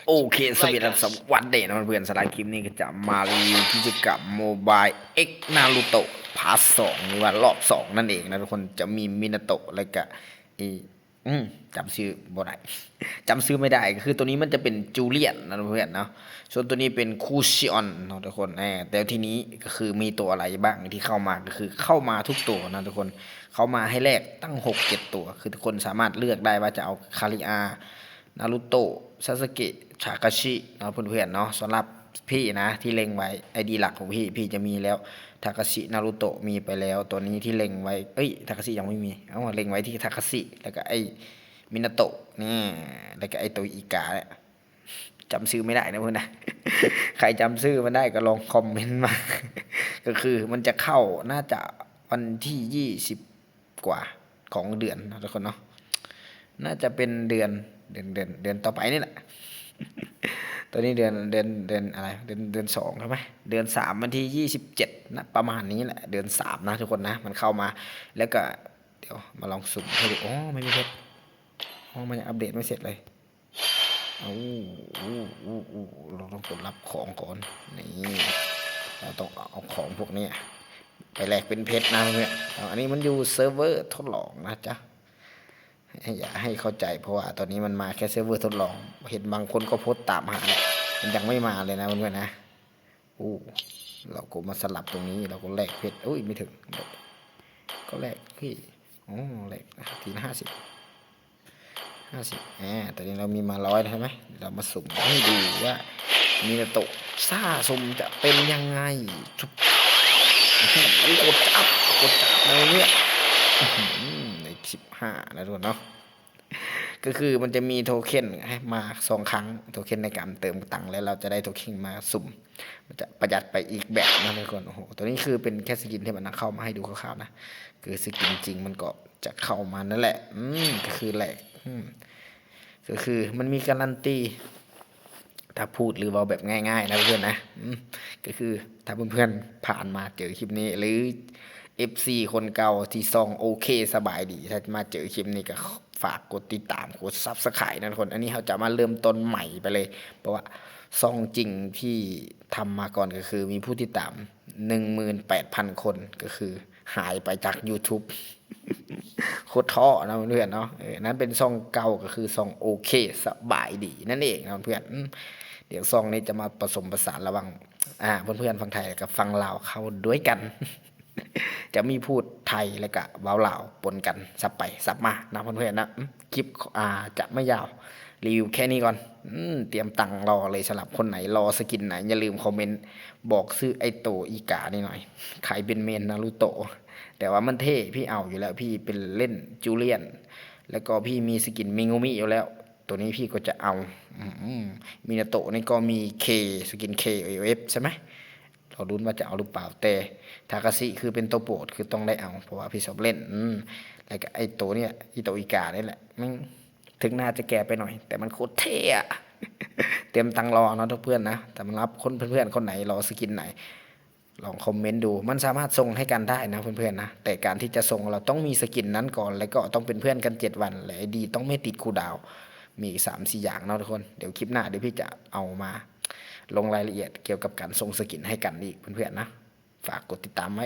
ໂອເຄ ສະຫວັດດີ ສະຫວັດດີເນາະເພື່ອນໆ ສຳລັບຄລິບນີ້ກໍຈະມາຣີວິວກິດຈະກຳໂມບາຍ X Naruto ພາກສອງ ຫຼືວ່າລອບສອງນັ້ນເອງນະທຸກຄົນ. ຈະມີມິນາໂຕະ ແລ້ວກະ ອີ ອືມ ຈຳຊື່ບໍ່ໄດ້ ຈຳຊື່ໄມ່ໄດ້ ກໍຄືໂຕນີ້ມັນຈະເປັນຈູລຽນນະເພື່ອນເນາະ ສ່ວນໂຕນີ້ເປັນຄູຊິອອນເນາະທຸກຄົນ. ແຕ່ທີນີ້ກໍຄືມີໂຕອະໄລບ້າງທີ່ເຂົ້າມາ ກໍຄືເຂົ້າມາທຸກໂຕນະທຸກຄົນ ເຂົ້າມາໃຫ້ແລກຕັ້ງຫົກເຈັດໂຕ ຄືທຸກຄົນສາມາດເລືອກໄດ້ວ່າຈະເອົາຄາລິອາ ນາຣູໂຕະ ຊາສະເກະ ທາຄາຊິເນາະເພື່ອນໆເນາະ. ສຳລັບພີ່ນະ ທີ່ເລັງໄວ້ ໄອດີຫຼັກຂອງພີ່ ພີ່ຈະມີແລ້ວ ທາຄາຊິ ນາຣູໂຕະ ມີໄປແລ້ວ. ຕົວນີ້ທີ່ເລັງໄວ້ ເອີຍ ທາຄາຊິຍັງບໍ່ມີ ເອົາ ເລັງໄວ້ທີ່ທາຄາຊິ ແລ້ວກໍໄອ້ມິນາໂຕະນີ້ ແລ້ວກໍໄອ້ໂຕອີກາ ຈຳຊື່ໄມ່ໄດ້ນະເພື່ອນນະ ໃຄຈຳຊື່ມັນໄດ້ກໍລອງຄອມເມັນມາ ກໍຄືມັນຈະເຂົ້າ ໜ້າຈະວັນທີຊາວ ກວ່າຂອງເດືອນເນາະທຸກຄົນເນາະ ໜ້າຈະເປັນເດືອນ ເດືອນ ເດືອນ ເດືອນຕໍ່ໄປນີ້ແຫຼະ. ຕອນນີ້ເດືອນ ເດືອນ ເດືອນອະໄລ ເດືອນ ເດືອນສອງໃຊ່ໄໝ ເດືອນສາມ ວັນທີຊາວເຈັດນະ ປະມານນີ້ແຫຼະ ເດືອນສາມນະທຸກຄົນນະ ມັນເຂົ້າມາ. ແລ້ວກໍດຽວມາລອງສຸ່ມໃຫ້ດູ. ໂອ້ ມັນມີເພດ ໂອ້ ມັນຍັງອັບເດດບໍ່ເສັດເລີຍ. ໂອ້ ໂອ້ ໂອ້ ໂອ້ ເຮົາຕ້ອງກົດຮັບຂອງກ່ອນ ນີ້ ເຮົາຕ້ອງເອົາຂອງພວກນີ້ໄປແລກເປັນເພດນະເພື່ອນ. ເອົາ ອັນນີ້ມັນຢູ່ເຊີເວີທົດລອງນະຈ໊ະ ໃຫ້ ຢາກໃຫ້ເຂົ້າໃຈ ເພາະວ່າຕອນນີ້ມັນມາແຄ່ເຊີເວີທົດລອງ ເຫັນບາງຄົນກໍໂພສຕາມຫາແຫຼະ ມັນຍັງໄມ່ມາເລີຍນະເພື່ອນໆນະ. ໂອ້ ເຮົາກໍມາສະຫຼັບຕົງນີ້ ເຮົາກໍແລກເພດ ໂອ້ຍ ໄມ່ເຖິງ ກໍແລກ ເຮີ້ຍ ໂອ້ ແລກ ທີລະຫ້າສິບ ຫ້າສິບ ອາ ຕອນນີ້ເຮົາມີມາຮ້ອຍແລ້ວໃຊ່ໄໝ ເຮົາມາສຸ່ມໃຫ້ດູວ່າມິນາໂຕະ ສະສົມຈະເປັນຍັງໄງ. ໂອ້ໂຫ ກົດຈັບ ກົດຈັບໃນເລືອດ ອືຫື ໄດ້ສິບຫ້າແລ້ວທຸກຄົນເນາະ. ກໍຄືມັນຈະມີໂທເຄັນໃຫ້ມາສອງຄັ້ງ ໂທເຄັນໃນການເຕີມຕັງ ແລ້ວເຮົາຈະໄດ້ໂທເຄັນມາສຸ່ມ ມັນຈະປະຢັດໄປອີກແບບນະທຸກຄົນ. ໂອ້ໂຫ ຕົວນີ້ຄືເປັນແຄ່ສະກິນທີ່ມັນເອົາເຂົ້າມາໃຫ້ດູຄ່າວໆນະ ຄືສະກິນຈິງມັນກໍຈະເຂົ້າມານັ້ນແຫຼະ. ອືມ ກໍຄືແລກ ອືມ ກໍຄືມັນມີກາຣັນຕີ ຖ້າພູດ ຫຼື ເວົ້າແບບງ່າຍໆນະເພື່ອນໆນະ ອືມ ກໍຄືຖ້າເພື່ອນໆຜ່ານມາເຈີຄລິບນີ້ ຫຼື ເອັຟຊີຄົນເກົ່າທີ່ຊ່ອງໂອເຄສະບາຍດີ ຖ້າມາເຈີຄລິບນີ້ກໍຝາກກົດຕິດຕາມ ກົດ Subscribe ນະທຸກຄົນ. ອັນນີ້ເຮົາຈະມາເລີ່ມຕົ້ນໃໝ່ໄປເລີຍ ເພາະວ່າຊ່ອງຈິງທີ່ທຳມາກ່ອນກໍຄືມີຜູ້ຕິດຕາມໜຶ່ງໝື່ນແປດພັນຄົນ ກໍຄືຫາຍໄປຈາກ YouTube ໂຄດທໍ້ເນາະເພື່ອນໆເນາະ. ເອີ ນັ້ນເປັນຊ່ອງເກົ່າ ກໍຄືຊ່ອງໂອເຄສະບາຍດີນັ້ນເອງເນາະເພື່ອນ. ອືມ ດຽວຊ່ອງນີ້ຈະມາປະສົມປະສານລະຫວ່າງ ອາ ເພື່ອນໆຝັ່ງໄທ ແລ້ວກໍຝັ່ງລາວເຂົ້າດ້ວຍກັນ ຈະມີພູດໄທ ແລ້ວກໍເວົ້າລາວປົນກັນ ສັບໄປສັບມາເນາະເພື່ອນໆນະ. ອືມ ຄລິບ ອາ ຈະໄມ່ຍາວ ຣີວິວແຄ່ນີ້ກ່ອນ. ອືມ ຕຽມຕັງລໍເລີຍ ສຳລັບຄົນໃດລໍສະກິນໃດ ຢ່າລືມຄອມເມັນບອກຊື່ໄອ້ໂຕອີການີ້ໜ້ອຍ ໃຜເປັນເມນນາຣູໂຕະ ແຕ່ວ່າມັນເທ່ ພີ່ເອົາຢູ່ແລ້ວ ພີ່ເປັນເລ່ນຈູລຽນ ແລ້ວກໍພີ່ມີສະກິນເມງຸມິຢູ່ແລ້ວ ໂຕນີ້ພີ່ກໍຈະເອົາ. ອືມ ມິນາໂຕະນີ້ກໍມີເຄ ສະກິນເຄ ເອເອັຟ ໃຊ່ໄໝ ລໍລຸ້ນວ່າຈະເອົາຫຼືເປົ່າ ແຕ່ທາກາຊິຄືເປັນໂຕໂປດ ຄືຕ້ອງໄດ້ເອົາ ເພາະວ່າພີ່ຊອບເລ່ນ. ອືມ ແລ້ວກໍໄອ້ໂຕນີ້ ອີໂຕອີການີ້ແຫຼະ ມັນ ເຖິງໜ້າຈະແກ່ໄປໜ້ອຍ ແຕ່ມັນໂຄດເທ່ອະ ຕຽມຕັງລໍເນາະທຸກເພື່ອນນະ. ສຳລັບຄົນເພື່ອນໆຄົນໃດລໍສະກິນໃດ ລອງຄອມເມັນດູ ມັນສາມາດສົ່ງໃຫ້ກັນໄດ້ນະເພື່ອນໆນະ ແຕ່ການທີ່ຈະສົ່ງ ເຮົາຕ້ອງມີສະກິນນັ້ນກ່ອນ ແລ້ວກໍຕ້ອງເປັນເພື່ອນກັນເຈັດວັນ ແລະ ໄອດີຕ້ອງໄມ່ຕິດຄູດາວ ມີສາມສີ່ຢ່າງເນາະທຸກຄົນ. ດຽວຄລິບໜ້າ ດຽວພີ່ຈະເອົາມາລົງລາຍລະອຽດກ່ຽວກັບການສົ່ງສະກິນໃຫ້ກັນອີກເພື່ອນໆນະ. ຝາກກົດຕິດຕາມໄວ້.